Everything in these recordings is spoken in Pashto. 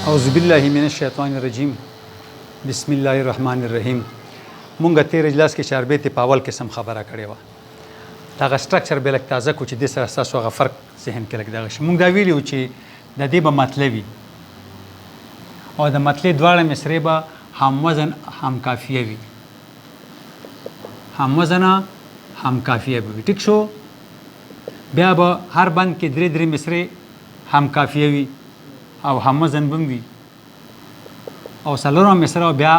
اعوذ بالله من الشیطان الرجیم بسم الله الرحمن الرحیم. مونږ تیر اجلاس کې چاربیتې په اول قسم خبره کړې وه، دغه سټرکچر به لږ تازه کو چې دې سره ستاسو هغه فرق ذهن کې لږ دغه شي. مونږ دا ویلي وو چې د دې به مطلع وي او د مطلع دواړه مصرې به هم وزن هم کافیه وي، هم وزن هم کافیه به وي. ټیک شو؟ بیا به هر بند کې درې درې مصرې هم کافیه وي او هم وزن به وي، او څلورمه مصره بیا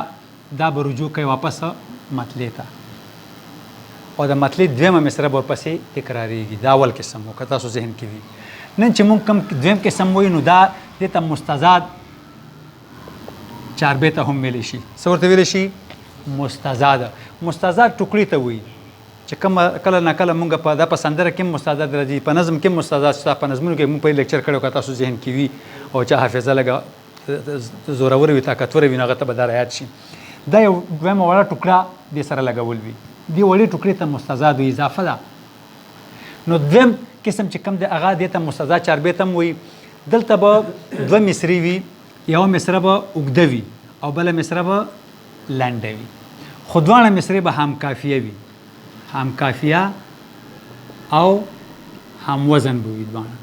دا به رجوع کوي واپس مطلع ته، او د مطلع دویمه مصره به ورپسې تکرارېږي. دا اول قسم و که تاسو ذهن کې وي. نن چې موږ کوم دویم قسم وایو نو دا دې ته مستزاد چاربې ته هم ویلی شي. څه ورته ویلی شي؟ مستزاد. مستزاد ټوکړي ته وایي چې کوم کله نا کله مونږ په دا په سندره کې مستزاد راځي، په نظم کې مستزاد شته، په نظمونو کې مونږ په لیکچر کړو که تاسو ذهن کې وي او چا حافظه لږه زورور وي طاقتور وي نو هغه ته به دا رایاد شي. دا یو دویمه وړه ټوکړه دې سره لګول وي، دې وړې ټوکړې ته مستزاد وي، اضافه ده. نو دویم قسم چې کوم دی هغه دې ته مستزاد چاربې ته هم وایي. دلته به دوه مصرې وي، یوه مصره به اوږده وي او بله مصره به لنډه وي، خو دواړه مصرې به هم کافیه وي، هم کافیه او هم وزن به وي دواړه.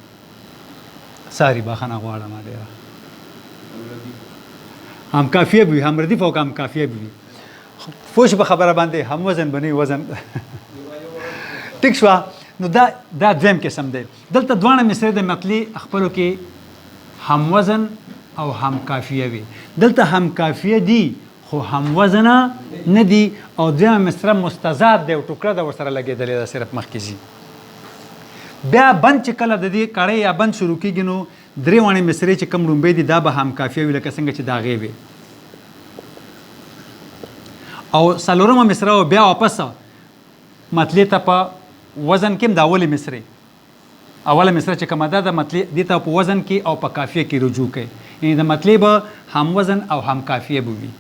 ساري بخښنه غواړم ډېره. هم کافیه به وي، هم ردیف او هم کافیه به وي. پوه شو په خبره باندې؟ هم وزن به نه وي، وزن. ټیک شوه؟ نو دا دویم قسم دی. دلته دواړه مصرې د مطلع خپلو کې هم وزن او هم کافیه وي. دلته هم کافیه دي خو هم وزنه نه دي، او دویمه مصره مستزاد دی او ټوکړه ده ورسره لګېدلې ده، صرف مخکې ځي. بیا بند چې کله د دې کړۍ یا بند شروع کېږي نو درې واڼې مصرې چې کوم ړومبی دي دا به هم کافیه وي، لکه څنګه چې د هغې وي. او څلورمه مصره بیا واپس مطلع ته په وزن کې هم د اولې مصرې، اوله مصره چې کومه ده د مطلع دې ته په وزن کې او په کافیه کې رجوع کوي، یعنې د مطلع به هم وزن او هم کافیه به وي.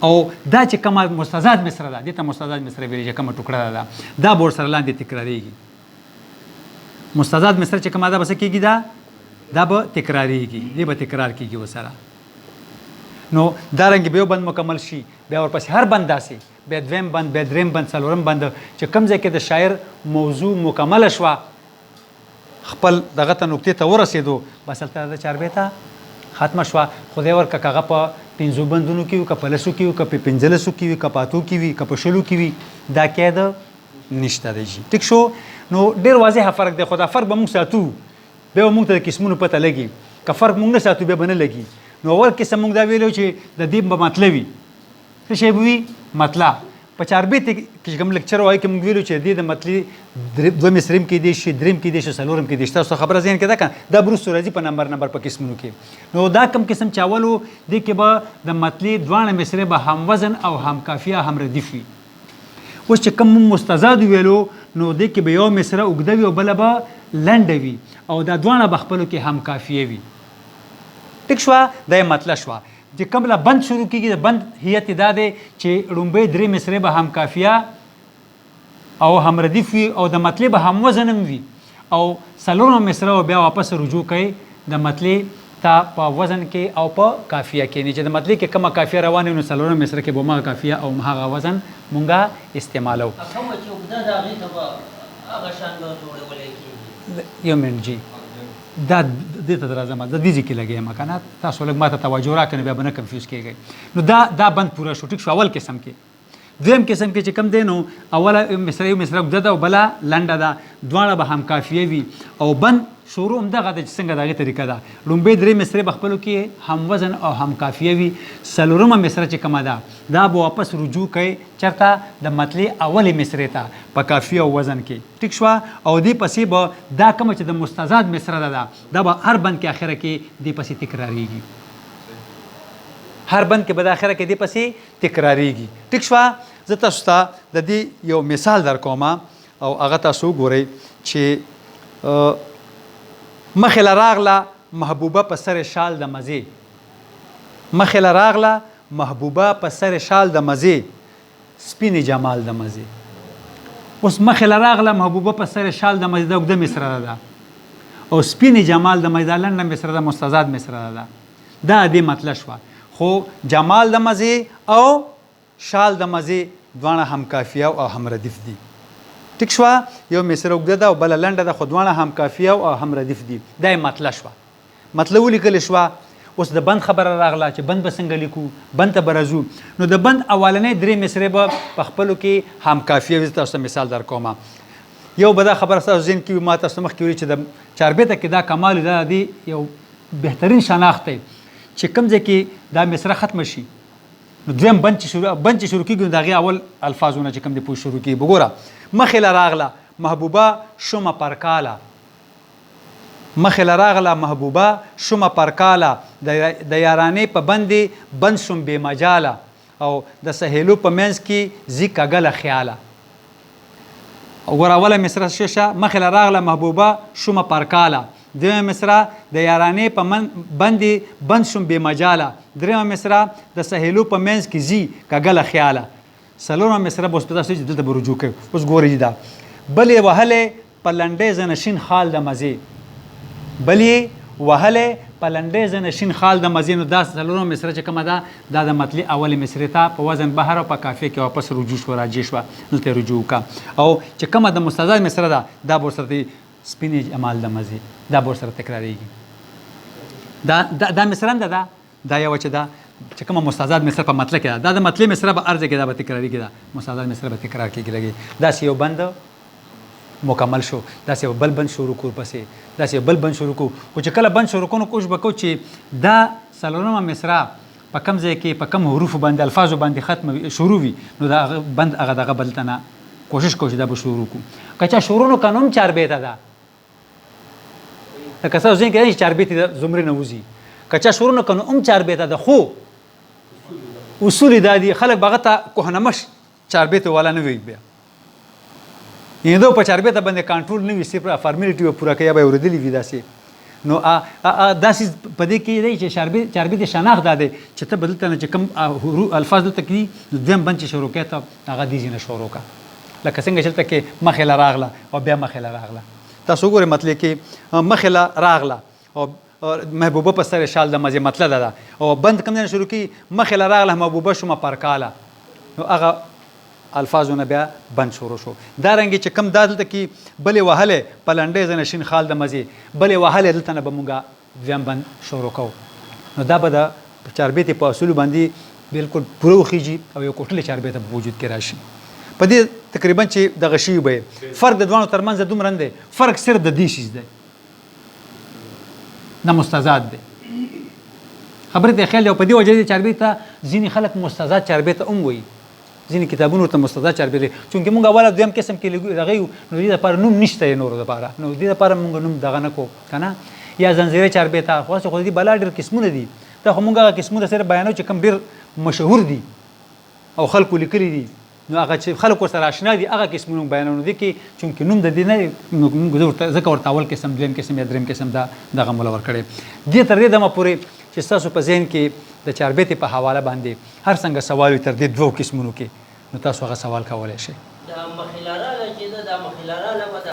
او دا چې کومه مستزاد مصره ده دې ته مستزاد مصره ویل چې کومه ټوکړه ده دا به ورسره لاندې تکرارېږي. مستزاد مصره چې کومه ده به څه کېږي؟ دا به تکرارېږي، دې به تکرار کېږي ورسره. نو دا رنګ به یو بند مکمل شي، بیا ورپسې هر بند داسې، بیا دویم بند، بیا دریم بند، څلورم بند، چې کوم ځای کې د شاعر موضوع مکمله شوه خپل دغه ته نقطې ته ورسېدو، بس هلته د چاربېته ختمه شوه. خدای ورکړه که هغه په پنځو بندونو کې وي، که په لسو کې وي، که په پنځلسو کې وي، که په اتو کې وي، که په شلو کې وي، دا قید نشته دی جي. ټیک شو؟ نو ډېر واضح فرق دی، خو دا فرق به موږ ساتو، بیا به موږ ته د قسمونو پته لګي. که فرق موږ نه ساتو بیا به نه لګي. نو اول قسم موږ دا ویلو چې د دې به مطلع وي، څه شی به وي؟ مطلع. په چاربېتې کې چې کوم لیکچر وایي کې موږ ویلو چې دې د مطلع دوه مصرې هم کېدای شي، درې هم کېدای شي، څلور هم کېدای شي. تاسو خبره ذهن کې ده که نه؟ دا به وروسته راځي په نمبر نمبر په قسمونو کې. نو دا کوم قسم چې اول و دې کې به د مطلع دواړه مصرې به هم وزن او هم کافیه هم ردیف وي. اوس چې کوم موږ مستزاد ویلو نو دې کې به یو مصره اوږده وي او بله به لنډه وي، او دا دواړه به خپلو کې هم کافیه وي. ټیک شوه؟ دا یې مطلع شوه. چې کوم له بند شروع کېږي د بند هیئت دا دی چې ړومبۍ درې مصرې به هم کافیه او هم ردیف وي، او د مطلع به هم وزن هم وي، او څلورمه مصره به بیا واپس رجوع کوي د مطلع ته په وزن کې او په کافیه کې. یعنې چې د مطلع کې کومه کافیه روانه وي نو څلورمه مصره کې به هماغه کافیه او هماغه وزن مونږه استعمالوو. کومه چې اوږده ده هغې ته به هغه شان به جوړولی کېږي. یو منټ جي، دا دې ته راځم، د دې ځای کې لګیا یم که نه، تاسو لږ ما ته توجه راکړئ نو بیا به نه کنفیوز کېږئ. نو دا بند پوره شو، ټیک شو اول قسم کې. دویم قسم کې چې کوم دی نو اوله مصره یو مصره اوږده ده او بله لنډه ده، دواړه به هم کافیه وي، او بند شروع هم دغه ده چې څنګه د هغې طریقه ده. ړومبۍ درې مصرې به خپلو کې هم وزن او هم کافیه وي. څلورمه مصره چې کومه ده دا به واپس رجوع کوي چېرته؟ د مطلع اولې مصرې ته په کافیه او وزن کې. ټیک شوه؟ او دې پسې به دا کومه چې د مستزاد مصره ده دا به هر بند کې اخره کې دې پسې تکرارېږي، هر بند کې به د اخره کې دې پسې تکرارېږي. ټیک شوه؟ زه تاسو ته د دې یو مثال در کوم او هغه تاسو وګورئ چې مخې له راغله محبوبه په سر شال د مزې، مخې له راغله محبوبه په سر شال د مزې، سپینې جمال د مزې. اوس مخې له راغله محبوبه په سر شال د مزې، دا اوږده مصره ده. او سپین جمال د مزې دا لنډه مصره ده، مستزاد مصره ده، دا دې مطلع شوه. خو جمال د مزې او شال د مزې دواړه هم قافیه او هم ردیف دي. ټیک شوه؟ یو مصره اوږده ده او بله لنډه ده، خو دواړه هم قافیه او هم ردیف دي. دا یې مطلع شوه، مطلع ولیکل شوه. اوس د بند خبره راغله چې بند به څنګه لیکو، بند ته به راځو. نو د بند اولنۍ درې مصرې به په خپلو کې هم قافیه وي. زه تاسو ته مثال در کوم. یو به دا خبره ستاسو ذهن کې وي، ما تاسو ته مخکې ویلي چې د چاربیته کې دا کمال دا دی، یو بهترین شناخت دی چې کوم ځای کې دا مصره ختمه شي نو دویم بند چې شروع بند چې شروع کېږي نو د هغې اول الفاظونه چې کوم دی پوه شروع کېږي. وګوره، مخې له راغله محبوبه شومه پرکاله، مخې له راغله محبوبه شومه پرکاله، د یارانې په بندې بند شوم بې مجاله، او د سهیلو په منځ کې ځي کږله خیاله. وګوره، اوله مصره شه، مخې له راغله محبوبه شومه پرکاله. دویمه مصره د یارانې په بندې بند شوم بې مجاله. درېیمه مصره د سهیلو په منځ کې ځي کږله خیاله. څلورمه مصره به اوس په تاسو چې دلته به رجوع کوي. اوس ګورئ، دا بل یې وهلی په لنډۍ زنه شین خال د مزې، بل یې وهلی په لنډۍ زنه شین خال د مزې. نو دا څلورمه مصره چې کومه ده دا د مطلع اولې مصرې ته په وزن بحر او په قافیه کې واپس رجوع شوه، راجع شوه، دلته رجوع وکړه. او چې کومه د مستزاد مصره ده دا به ورسره سپینې جمال د مزې، دا به ورسره تکرارېږي. دا دا, دا مصره ده، دا دا یوه چې ده چې کومه مستزاد مصره په مطلع کې ده، دا د مطلع مصره به هر ځای کې دا به تکرارېږي، دا مستزاد مصره به تکرار کېږي لګي. داسې یو بند مکمل شو، داسې یو بل بند شروع کړو، پسې داسې یو بل بند شروع کړو. خو چې کله بند شروع کړو نو کوشش به کوو چې دا څلورمه مصره په کوم ځای کې په کوم حروفو باندې الفاظو باندې ختم وي شروع وي، نو دا بند هغه دغه بل ته نه کوشش کوو چې دا به شروع کړو. که چا شروع نو که نو هم چاربیته ده، لکه ستاسو ذهن کې ده چې چاربیتې د زمرې نه وځي، که چا شروع نه که نو هم چاربیته ده. خو اصول یې دا دي، خلک به هغه ته کهنه مش چاربیتې والا نه وي، بیا یعنې ده په چاربیته باندې کنټرول نه وي، صرف فارمیلټي به پوره کوي یا به یې اورېدلي وي داسې. نو داسې په دې کې دی چې چاربیتې شناخت دا دی چې ته به دلته نه چې کوم الفاظ دلته کې دي نو دویم بند چې شروع کوې ته هغه دې ځای نه شروع کړه، لکه څنګه چې دلته کې مخې له راغله او بیا مخې له راغله. تاسو وګورئ مطلع کې مخې له راغله او محبوبه په سر شال د مزې مطلع ده، او بند کوم ځای نه شروع کړي مخې له راغله محبوبه شومه پرکاله، نو هغه الفاظونه بیا بند شروع شو. دا رنګې چې کوم دا دلته کې بلې وهلی په لنډۍ زنه شین خال د مزې، بلې وهلی دلته نه به مونږه دویم بند شروع کوو. نو دا به د چاربیتې په اصولو باندې بالکل پوره وخیږي او یو کوټلې چاربیته په وجود کې راشي. په دې تقریبا چې دغه شی به فرق د دواړو ترمنځ دومره نه دی، فرق صرف د دې شیز دی، نه مستزاد دی. خبرې ته خیال دی. او په دې وجه دې چاربیته ځینې خلک مستزاد چاربیته هم وایي، ځینې کتابونو ورته مستزاد چاربیته وایي. چونکې مونږ اوله دویم قسم کې دغه یو، نو دې دپاره نوم نشته یې نورو دپاره، نو دې دپاره مونږ نوم دغه نه کوو که نه. یا زنځیرې چاربیته، خو هسې خو د دې بلا ډېر قسمونه دي. دا خو مونږ هغه قسمونه سره بیانوو چې کوم ډېر مشهور دي او خلکو لیکلي دي، نو هغه چې خلکو سره آشنا دي هغه قسمونه مونږ بیانوو. نو دې کې چونکې نوم د دې نه دی، نو مونږ ځکه ورته اول قسم، دویم قسم یا دریم قسم دا دغه مولا ورکړی. دې تر دې دمه پورې چې ستاسو په ذهن کې د چاربیتې په حواله باندې هر څنګه سوال وي تر دې دوو قسمونو کې، نو تاسو هغه سوال کولی شئ. دا مخې له راله چې ده، دا مخې له راله به